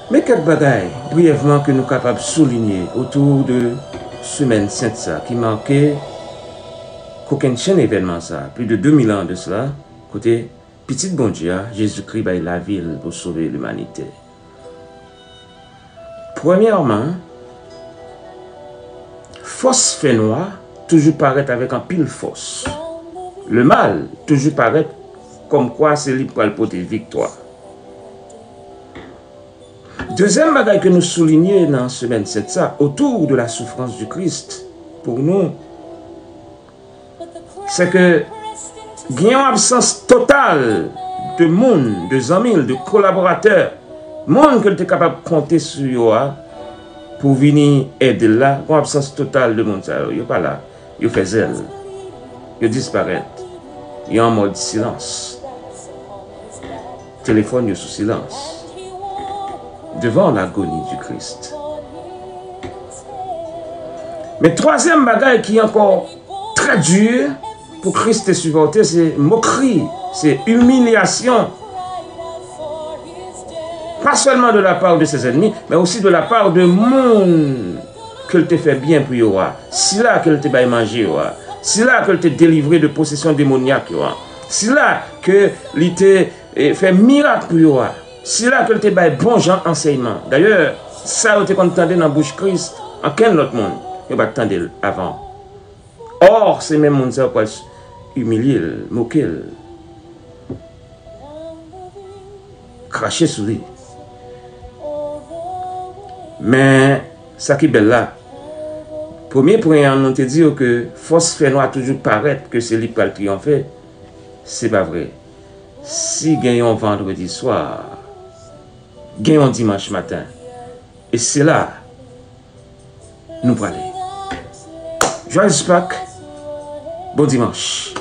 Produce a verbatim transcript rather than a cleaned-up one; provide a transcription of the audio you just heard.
Men kèk bagay, briyèvman, ke nou kapab soulinye otou de Semèn Sent sa, ki make kokennchenn evènman sa, plis de de mil an de sela, kote Pitit Bondye a, Jezikri, bay lavi l pou sove limanite. Premyèman, fòs fènwa toujou parèt avèk anpil fòs. Lemal toujou parèt kòmkwa se li k pral pote viktwa. Dezyèm bagay ke nou soulinye nan Semèn Sent sa, autour de la souffrance du Christ, pou nou, se ke gen yon absans total de moun, de zanmi l, de kolaboratè, moun ke l te kapab konte sou yo a pou vini ede l la, gen yon absans total de moun sa yo, yo pa la, yo fè zèl, yo disparèt, yo an mòd silans. Telefòn yo sou silans devan lagoni di Kris. Men twazyèm bagay ki ankò trè di pou Kris te sipòte, se mokri, se imilyasyon. Pa sèlman de la part de ses ennemis, men osi de la part de moun ke l te fè byen pou yo a. Sila ke l te bay manje yo a. Sila ke l te delivre de posesyon demonyak yo a. Sila ke li te, e, fè mirak pou yo a. Sila ke l te bay bon jan ansèyman. Dayè, sa yo te konn tande nan bouch Kris, ankenn lòt moun, yo pa t tande l avan. Ò, se menm moun sa yo pral imilye l, moke l, krache sou li. Men, sa ki bèl la, premye pwen an, nou te di yo ke fòs fènwa toujou parèt ke se li k pral triyonfe. Se pa vre. Si gen yon vandredi swa, gen yon dimanch maten. E se la nou prale. Joyeux Pâques, bon dimanche.